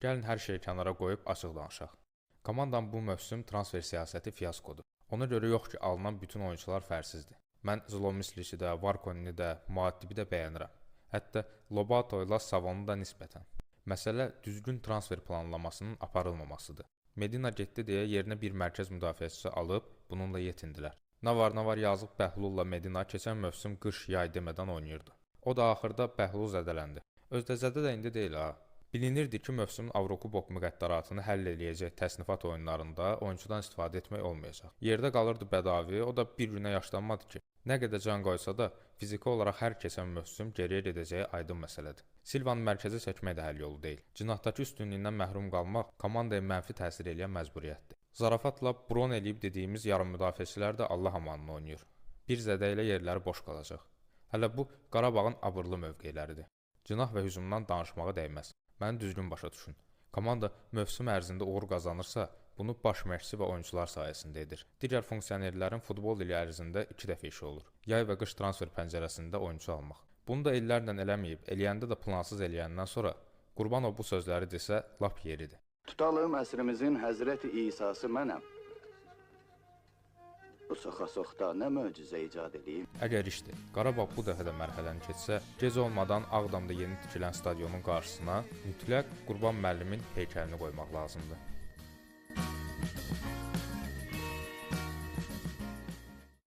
Gəlin hər şeyi kənara qoyub açıq danışaq. Komandanın bu mövsüm transfer siyasəti fiaskodur. Ona görə yox ki, alınan bütün oyunçular fərsizdir. Mən Zlomisliçi də, Varkonini də, Muaddibi də bəyənirəm. Hətta Lobato ilə Savonu da nisbətən. Məsələ düzgün transfer planlamasının aparılmamasıdır. Medina getdi deyə yerinə bir mərkəz müdafiəçisi alıb bununla yetindilər. Nə var nə var, yazıq Bəhlulla Medina keçən mövsüm qış yay demədən oynayırdı. O da axırda Bəhlul zədələndi. Özdə zədə də indi deyil ha. Bilinirdi ki, mövsümün Avrokubok müqəddəratını həll eləyəcək təsnifat oyunlarında oyunçudan istifadə etmək olmayacaq. Yerdə qalırdı Bədavi, o da bir günə yaşlanmadı ki. Nə qədər can qoysa da, fiziki olaraq hər keçən mövsüm geriyə gedəcəyi aydın məsələdir. Silvanı mərkəzə çəkmək də həll yolu deyil. Cinahdakı üstünlüyündən məhrum qalmaq komandaya mənfi təsir eləyən məcburiyyətdir. Zarafatla bron eləyib dediyimiz yarım müdafiəçilər də Allah amanını oynayır. Bir zədə ilə yerləri boş qalacaq. Hələ bu Qarabağın abırlı mövqeləridir. Cinah və hücumdan danışmağa dəyməz. Məni düzgün başa düşün. Komanda mövsüm ərzində uğur qazanırsa, bunu baş məşqçi və oyunçular sayəsində edir. Digər funksionerlərin futbol ili ərzində 2 dəfə işi olur. Yay və qış transfer pəncərəsində oyunçu almaq. Bunu da illərlə eləməyib, eləyəndə də plansız eləyəndən sonra Qurbanov bu sözləri desə lap yeridir. Tutalım əsrimizin Həzrəti İsa'sı mənəm. Bu soxa-soxda nə möcüzə icad eləyim? Əgər işdir, Qarabağ bu dəfə də mərhələni keçsə, gec olmadan Ağdamda yeni tikilən stadionun qarşısına mütləq Qurban müəllimin heykəlini qoymaq lazımdır.